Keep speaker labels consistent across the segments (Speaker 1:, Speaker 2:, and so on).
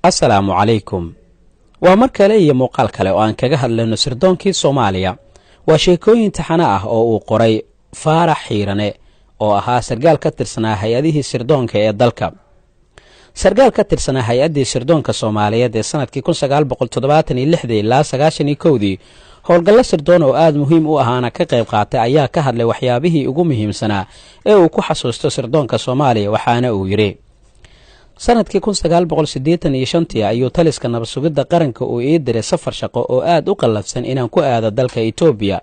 Speaker 1: Assalaamu calaykum. Waa mar kale iyo muuqaal kale oo aan kaga hadlayno sirdoonkii Soomaaliya. Waa sheekooyin taxano ah oo uu qoray Faarax Xiirane, oo ahaa sargaal ka tirsanaa hay-adihii sirdoonka ee dalka, sargaal ka tirsanaa hay-addii sirdoonka Soomaaliyeed ee sanadkii 1976-dii ilaa 91-dii. Howlgallo sirdoon oo aada muhiim u ahaana ka qayb qaatay ayaa ka hadlay waxyaabihii ugu muhiimsanaa ee uu ku xasuusto sirdoonka Soomaaliya. Waxaana uu yidhi: Sanadkii 1985-tii ayuu taliska nabadsugidda qaranka uu ii diray safar shaqo oo aada u qallafsan inaan ku aado dalka Itoobiya,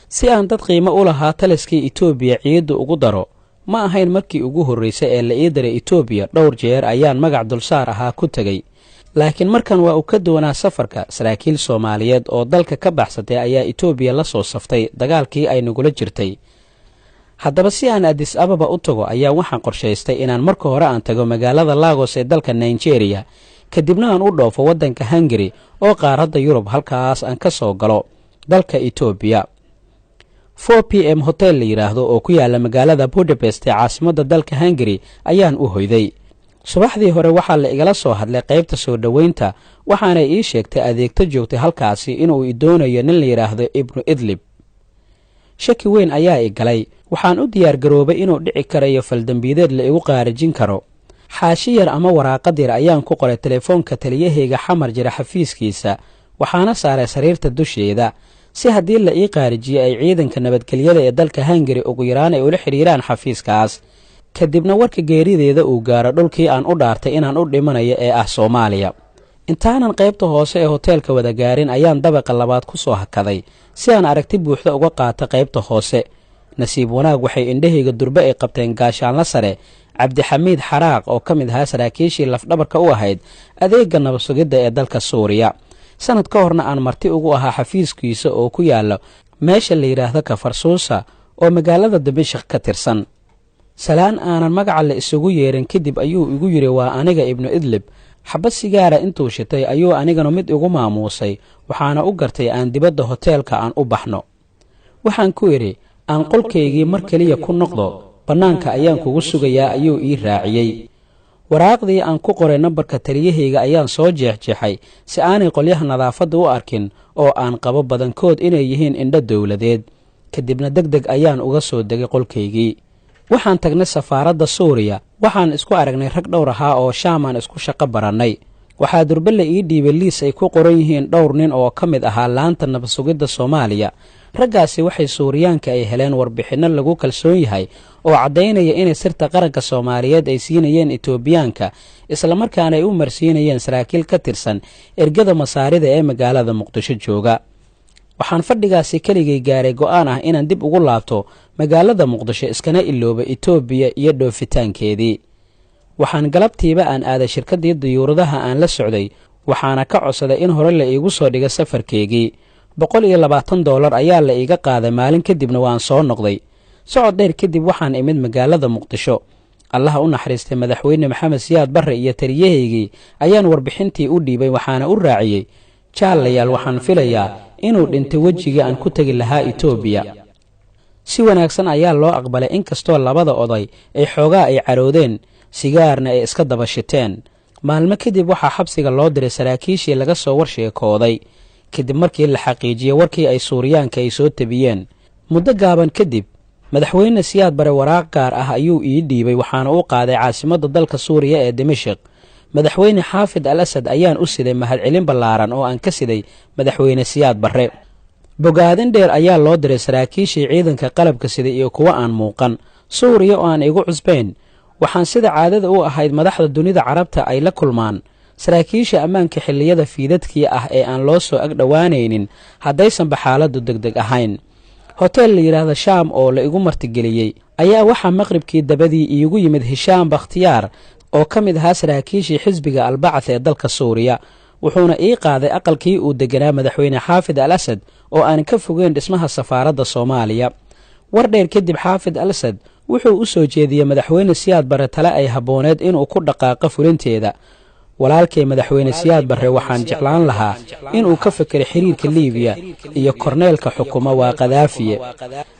Speaker 1: si aan dad qiimo u lahaa taliskii Itoobiya ciidda ugu daro. Ma ahayn markii ugu horraysay ee la ii diray Itoobiya. Dhowr jeer ayaan magac dulsaar ahaa ku tegey, laakiin markan waa uu ka duwanaa safarka. Saraakiil Soomaaliyeed oo dalka ka baxsatay ayaa Itoobiya la soo saftay dagaalkii ay nagula jirtay. Haddaba, si aan Adis Ababa u tago ayaa waxaan qorshaystay inaan marka hore aan tago magaalada Lagos ee dalka Nigeria, kadibna aan u dhoofo waddanka Hungari oo qaaradda Yurub, halkaas aan ka soo galo dalka Itoobiya. 4 PM Hotel la yidhaahdo oo ku yaala magaalada Budapest ee caasimadda dalka Hungari ayaan u hoyday. Subaxdii hore waxaa la igala soo hadlay qaybta soo dhoweynta, waxaanay ii sheegtay adeegto joogtay halkaasi inuu i doonayo nin la yidhaahdo Ibnu Idlib. Shaki weyn ayaa i galay. Waxaan u diyaar garoobay inuu dhici karayo faldembiideed la igu qaarijin karo. Xaashi yar ama waraaqad yar ayaan ku qoray telefoonka taliyahayga Xamar jira xafiiskiisa, waxaana saaray sariirta dusheeda, si haddii la ii qaarijiyo ay ciidanka nabadgelyada ee dalka Hungari ugu yaraan ay ula xidhiiraan xafiiskaas, kadibna warka geerideeda uu gaaro dhulkii aan u dhaartay inaan u dhimanayo ee ah Soomaaliya. Intaanan qaybta hoose ee hoteelka wada gaarin ayaan dabaqa labaad ku soo hakaday, si aan aragti buuxda uga qaato qaybta hoose. Nasiib wanaag, waxay indhahayga durbe ay qabteen gaashaanla sare Cabdixamiid Xaraaq, oo ka mid ahaa saraakiishii lafdhabarka u ahayd adeegga nabadsugidda ee dalka Suuriya, sanad ka horna aan marti ugu ahaa xafiiskiisa oo ku yaalo meesha la yidhaahdo Kafarsuusa oo magaalada Dimashik ka tirsan. Salaan aanan magaca la isugu yeerin kadib ayuu igu yidhi: "Waa aniga Ibnu Idlib." Xabad sigaara intuu shitay ayuu anigana mid igu maamuusay, waxaana u gartay aan dibadda hoteelka aan u baxno. Waxaan ku idhi: "Aan qolkaygii mar keliya ku noqdo." "Bannaanka ayaan kugu sugayaa," ayuu ii raaciyey. Waraaqdii aan ku qoray nambarka taliyahayga ayaan soo jeexjeexay, si aanay qolyaha nadaafadda u arkin oo aan qabo badankood inay yihiin indho dowladeed. Kadibna deg deg ayaan uga soo degay qolkaygii. Waxaan tagnay safaaradda Suuriya. Waxaan isku aragnay rag dhowr ahaa oo Shaamaan isku shaqo barannay. Waxaa durbe la ii dhiibay liis ay ku qoran yihiin dhowr nin oo ka mid ahaa laanta nabadsugidda Soomaaliya. Raggaasi waxay Suuriyaanka ay heleen warbixinno lagu kalsoon yahay oo caddaynaya inay sirta qaranka Soomaaliyeed ay siinayeen Itoobiyaanka, islamarkaana ay u marsiinayeen saraakiil ka tirsan ergada Masaarida ee magaalada Muqdisho jooga. Waxaan fadhigaasi keligay gaaray go'aan ah inaan dib ugu laabto magaalada Muqdisho, iskana ilooba Itoobiya iyo dhoofitaankeedii. Waxaan galabtiiba aan aaday shirkaddii diyuuradaha aan la socday, waxaana ka codsaday in hore la iigu soo dhiga safarkeygii. $120 ayaa la iiga qaaday. Maalin kadibna waan soo noqday. Socod dheer kadib waxaan imid magaalada Muqdisho. Allaha u naxariistay Madaxweyne Maxamed Siyaad Barre iyo taliyahaygii ayaan warbixintii u dhiibay, waxaana u raaciyey: "Jaalayaal, waxaan filayaa inuu dhintay wejigii aan ku tegi lahaa Itoobiya." Si wanaagsan ayaa loo aqbalay, inkastoo labada oday ay xoogaa ay caroodeen, sigaarna ay iska daba shiteen. Maalmo kadib waxaa xabsiga loo diray saraakiishii laga soo warsheekooday, kadib markii la xaqiijiyey warkii ay Suuriyaanka ay soo tabiyeen. Muddo gaaban kadib Madaxweyne Siyaad Bare waraaq gaar ah ayuu ii dhiibay, waxaana u qaaday caasimadda dalka Suuriya ee Dimashik. Madaxweyne Xaafid al Asad ayaan u siday mahadcelin ballaaran oo aan ka siday Madaxweyne Siyaad Barre. Bogaadin dheer ayaa loo diray saraakiishii ciidanka qalabka siday iyo kuwa aan muuqan. Suuriya oo aan igu cusbayn, waxaan sida caadada u ahayd madaxda dunida Carabta ay la kulmaan saraakiisha ammaanka xilliyada fiidadkii ah ee aan loo soo agdhowaanaynin haddaysanba xaaladdu deg deg ahayn. Hotel la yidhaahdo Shaam oo la igu martigeliyey ayaa waxaa maqribkii dabadii iigu yimid Hishaam Bakhtiyaar, oo ka mid ahaa saraakiishii xisbiga Albacath ee dalka Suuriya. Wuxuuna ii qaaday aqalkii uu deganaa Madaxweyne Xaafid al Asad oo aan ka fogeyn dhismaha safaaradda Soomaaliya. War dheer kadib, Xaafid al Asad wuxuu u soo jeediyey Madaxweyne Siyaad Barre tale ay habbooneed inuu ku dhaqaaqo fulinteeda. "Walaalkay Madaxweyne Siyaad Barre, waxaan jeclaan lahaa inuu ka fekeray xiriirka Liibiya iyo korneelka xukuma, waa Khadaafiye."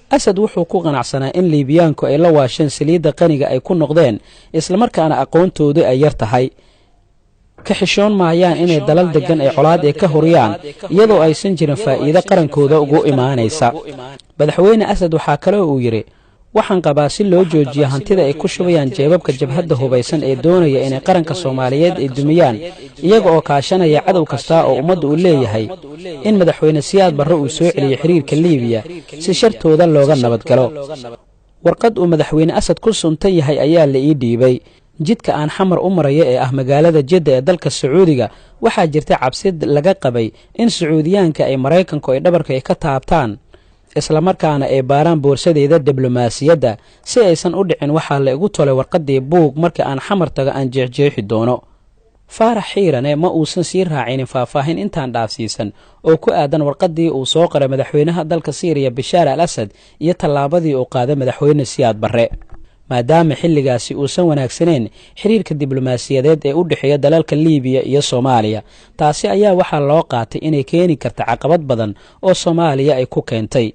Speaker 1: Asad wuxuu ku qanacsanaa in Liibiyaanku ay la waasheen saliidda qaniga ay ku noqdeen, islamarkaana aqoontoodu ay yar tahay. Ka xishoon maayaan inay dalal deggan ay colaad ay ka huriyaan, iyadoo aysan jirin faa'iido qarankooda ugu imaanaysa. Madaxweyne Asad waxaa kale uu yidhi: "Waxaan qabaa si loo joojiyo hantida ay ku shubayaan jeebabka jabhadda hubaysan ee doonaya inay qaranka Soomaaliyeed ay dumiyaan, iyaga oo kaashanaya cadow kasta oo ummadda uu leeyahay, in Madaxweyne Siyaad Barre uu soo celiyo xiriirka Liibiya si shartooda looga nabadgalo." Warqad uu Madaxweyne Asad ku suntan yahay ayaa la ii dhiibay. Jidka aan Xamar u marayo ee ah magaalada Jidda ee dalka Sacuudiga, waxaa jirta cabsi laga qabay in Sacuudiyaanka ay Maraykanku ay dhabarka ay ka taabtaan, islamarkaana ay baaraan boorsadeeda diblomaasiyadda. Si aysan u dhicin, waxaa la igu tolay warqaddii buug marka aan Xamar tago aan jeexjeexi doono. Faarax Xiirane ma uusan sii raacinin faahfaahin intaan dhaafsiisan oo ku aadan warqaddii uu soo qoray madaxweynaha dalka Siiriya Bishaar al Asad iyo tallaabadii uu qaaday Madaxweyne Siyaad Barre, maadaama xilligaasi uusan wanaagsanayn xiriirka diblomaasiyadeed ee u dhexeeya dalalka Liibiya iyo Soomaaliya. Taasi ayaa waxaa loo qaatay inay keeni karta caqabad badan oo Soomaaliya ay ku keentay.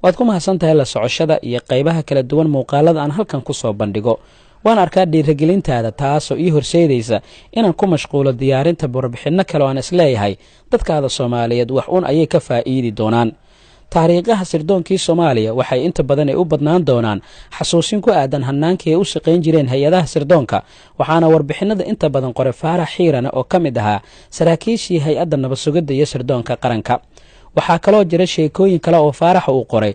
Speaker 1: Waad ku mahadsan tahay la socoshada iyo qaybaha kala duwan muuqaalada aan halkan ku soo bandhigo. Waan arkaa dhiiragelintaada, taasoo ii horseedaysa inaan ku mashquulo diyaarinta warbixinno kale oo aan isleeyahay dadkaada Soomaaliyeed wax uun ayay ka faa'iidi doonaan. Taariikhaha sirdoonkii Soomaaliya waxay inta badan ay u badnaan doonaan xasuusin ku aadan hannaankii ay u shaqayn jireen hay-adaha sirdoonka, waxaana warbixinada inta badan qoray Faarax Xiirane oo ka mid ahaa saraakiishii Hay-adda Nabad Sugidda iyo Sirdoonka Qaranka. Waxaa kaloo jira sheekooyin kale oo Faaraxa uu qoray.